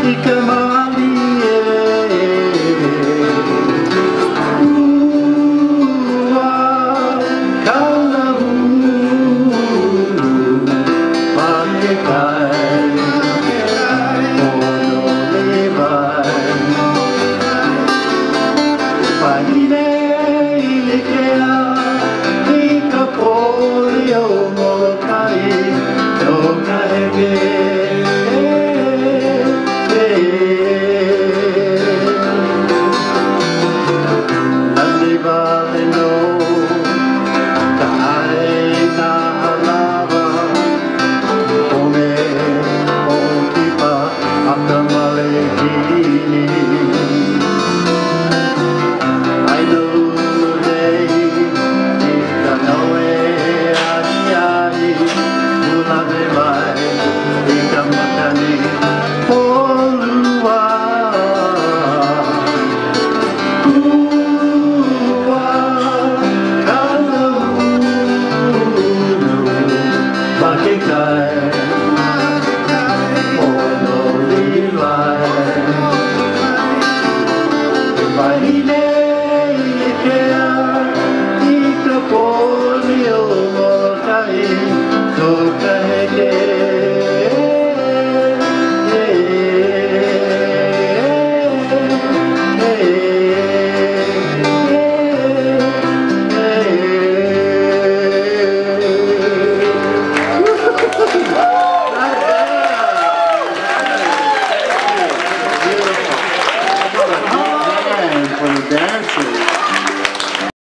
i ka mālie. Ua kaulahulu ma ke kai pōloli mai. Wahine ʻilikea i ka poli o Molokai no ka heke. Nani wale nō ka ʻāina halawa, home hoʻokipa a ka malihini.